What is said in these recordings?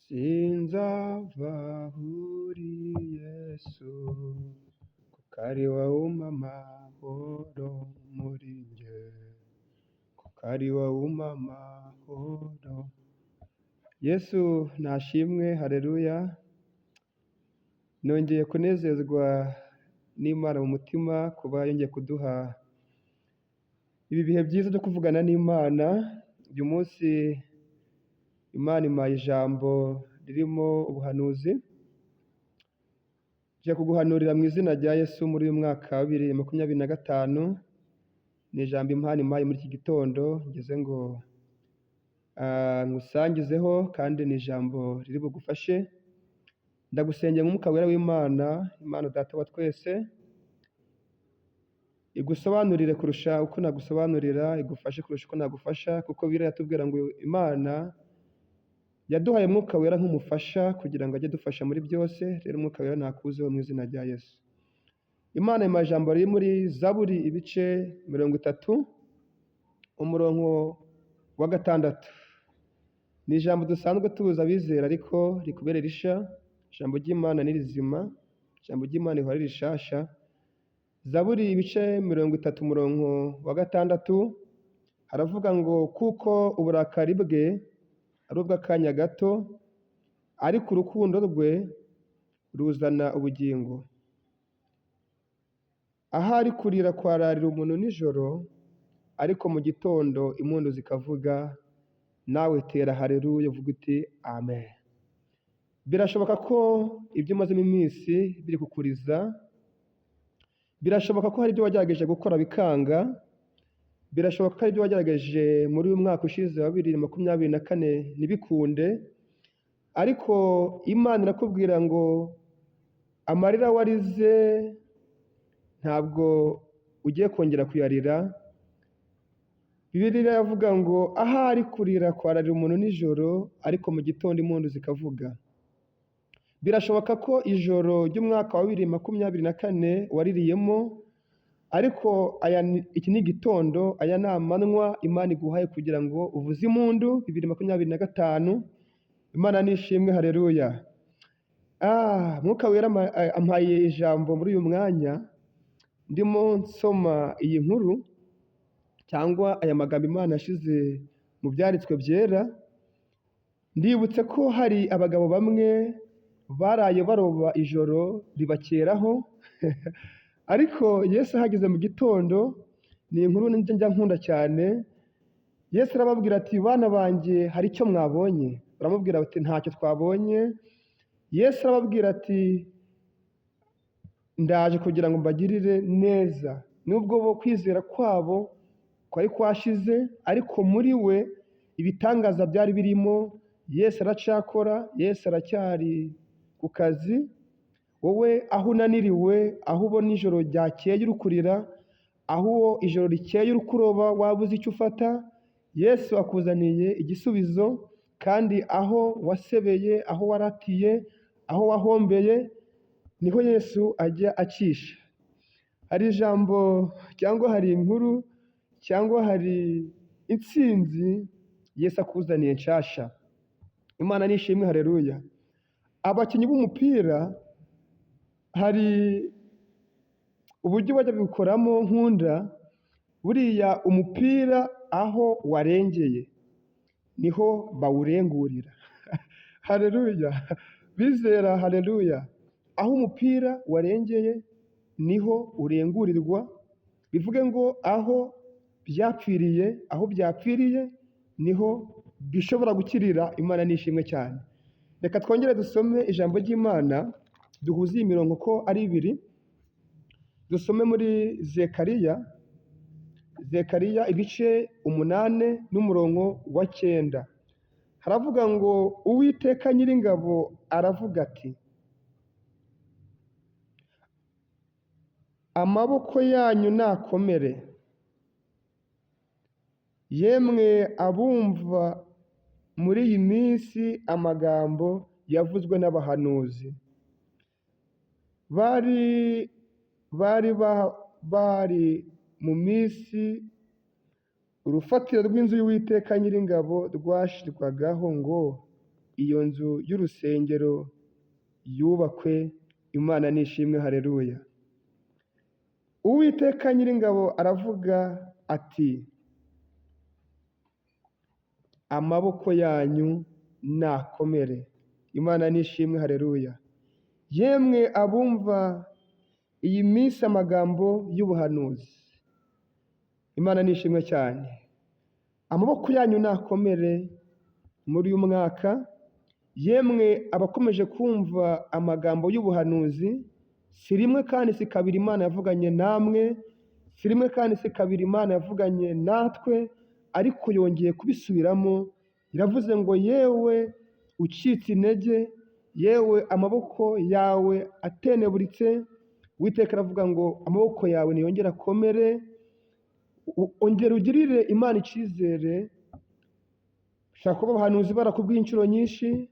Sinzava aho uri Yesu, kuko ari wowe umpa amahoro muri njye, kuko ari wowe umpa amahoro. Yesu nashimwe, haleluya. Nongeye kunezezwa n'Imana mu mutima kuba yongeye kuduha ibi bihe byiza byo kuvugana n'Imana. Uyu munsi Imana impaye ijambo ririmo ubuhanuzi. Ngiye kuguhanurira mu izina rya Yesu muri uyu mwaka wa 2025. Ni ijambo Imana impaye muri iki gitondo, ngeze ngo nkusangizeho, kandi ni ijambo riri bugufashe. Ndagusengera Umwuka Wera w'Imana, Imana Data wa twese, igusobanurire kurusha uko nagusobanurira, igufashe kurusha uko nagufasha, kuko Bibiliya iratubwira ngo Imana yaduhaye Umwuka Wera nk'umufasha kugira ngo ajye adufasha muri byose. Rero Umwuka Wera nakuzeho mu izina rya Yesu. Imana impaye ijambo riri muri Zaburi ibice 30, umurongo wa 6. Ni ijambo dusanzwe tuzi abizera, ariko rikubere risha. Ijambo ry'Imana ni rizima, ijambo ry'Imana rihora ari rishasha. Zaburi ibice 30, umurongo wa 6, haravuga ngo kuko uburakari bwe ari ubw'akanya gato, ariko urukundo rwe ruzana ubugingo. Ahari kurira kwararira umuntu nijoro, ariko mu gitondo impundu zikavuga. Nawe tera haleluya uvuga uti amen. Birashoboka ko ibyo umazemo iminsi biri kukuriza, birashoboka ko hari ibyo wagerageje gukora bikanga, birashoboka ko hari ibyo wagerageje muri uyu mwaka ushize wa 2024 ntibikunde, ariko Imana irakubwira ngo amarira warize ntabwo ugiye kongera kuyarira. Bibiliya iravuga ngo ahari kurira kwararira umuntu nijoro, ariko mu gitondo impundu zikavuga. Birashoboka ko ijoro ry'umwaka wa 2024 waririyemo, ariko iki ni igitondo, aya ni amanywa Imana iguhaye kugira ngo uvuze impundu 2025. Imana nishimwe, haleluya. Mwuka Wera ampaye ijambo muri uyu mwanya ndimo nsoma iyi nkuru cyangwa aya magambo Imana yashize mu byanditswe byera. Ndibutse ko hari abagabo bamwe baraye baroba ijoro ribakeraho, ariko Yesu ahageze mu gitondo. Ni inkuru njya nkunda cyane. Yesu arababwira ati bana banjye, hari icyo mwabonye? Baramubwira bati ntacyo twabonye. Yesu arababwira ati ndaje kugira ngo mbagirire neza. Nubwo bo kwizera kwabo kwari kwashize, ariko muri we ibitangaza byari birimo. Yesu aracakora, Yesu aracyari ku kazi. Wowe aho unaniriwe, aho ubona ijoro ryakeye uri kurira, aho ijoro rikeye uri kuroba wabuze icyo ufata, Yesu akuzaniye igisubizo. Kandi aho wasebeye, aho waratiye, aho wahombeye, niho Yesu ajya acisha. Hari ijambo cyangwa hari inkuru cyangwa hari intsinzi Yesu akuzaniye nshasha. Imana nishimwe, haleluya. Abakinnyi b'umupira hari uburyo bajya bikoramo nkunda. Buriya umupira aho warengeye niho bawurengurira. Haleluya, bizera, haleluya. Aho umupira warengeye niho urengurirwa, bivuge ngo aho byapfiriye, aho byapfiriye niho bishobora gukirira. Imana nishimwe cyane. Reka twongere dusome ijambo ry'Imana, duhuze iyi mirongo ko ari ibiri. Dusome muri Zekariya, Zekariya ibice 8 n'umurongo wa 9. Haravuga ngo Uwiteka Nyiringabo aravuga ati amaboko yanyu nakomere, yemwe abumva muri iyi minsi amagambo yavuzwe n'abahanuzi bari bari bari mu minsi urufatiro rw'inzu y'Uwiteka Nyiringabo rwashirwagaho ngo iyo nzu y'urusengero yubakwe. Imana nishimwe, haleluya. Uwiteka Nyiringabo aravuga ati amaboko yanyu nakomere. Imana nishimwe, haleluya. Yemwe abumva iyi minsi amagambo y'ubuhanuzi, Imana nishimwe cyane. Amaboko yanyu nakomere muri uyu mwaka. Yemwe abakomeje kumva amagambo y'ubuhanuzi, si rimwe kandi si kabiri Imana yavuganye namwe, si rimwe kandi si kabiri Imana yavuganye natwe, ariko yongeye kubisubiramo. Iravuze ngo yewe ucitse intege, yewe amaboko yawe ateneburitse, Uwiteka aravuga ngo amaboko yawe niyongere akomere, ongera ugirire Imana icyizere. Ushobora kuba abahanuzi barakubwiye inshuro nyinshi,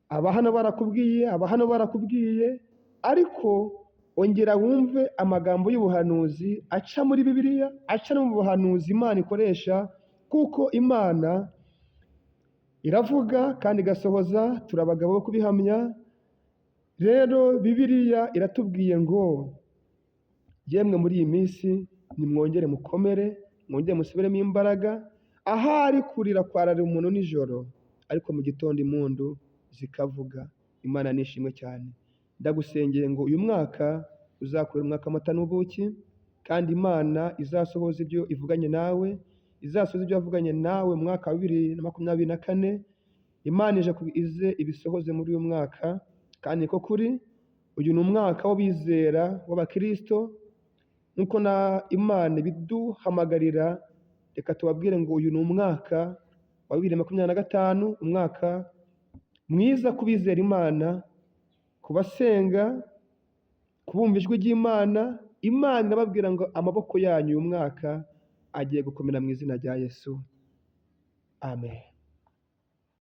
aba hano barakubwiye, aba hano barakubwiye, ariko ongera wumve amagambo y'ubuhanuzi aca muri Bibiliya, aca no mu buhanuzi Imana ikoresha, kuko Imana iravuga kandi igasohoza, turi abagabo bo kubihamya. Rero Bibiliya iratubwiye ngo yemwe muri iyi minsi nimwongere mukomere, mwongere musubiremo imbaraga. Ahari kurira kwararira umuntu nijoro, ariko mu gitondo impundu zikavuga. Imana nishimwe cyane. Ndagusengeye ngo uyu mwaka uzakubera umwaka w'amata n'ubuki, kandi Imana izasohoza ibyo ivuganye nawe, izasohoza ibyo yavuganye nawe mu mwaka wa 2024. Imana ije ize ibisohoze muri uyu mwaka, kandi niko kuri. Uyu ni umwaka w'abizera w'abakristo, nk'uko na Imana ibiduhamagarira. Reka tubabwire ngo uyu ni umwaka wa 2025, umwaka mwiza ku bizera Imana, ku basenga, kubumva ijwi ry'Imana. Imana irababwira ngo amaboko yanyu uyu mwaka agiye gukomera mu izina rya Yesu. Amen.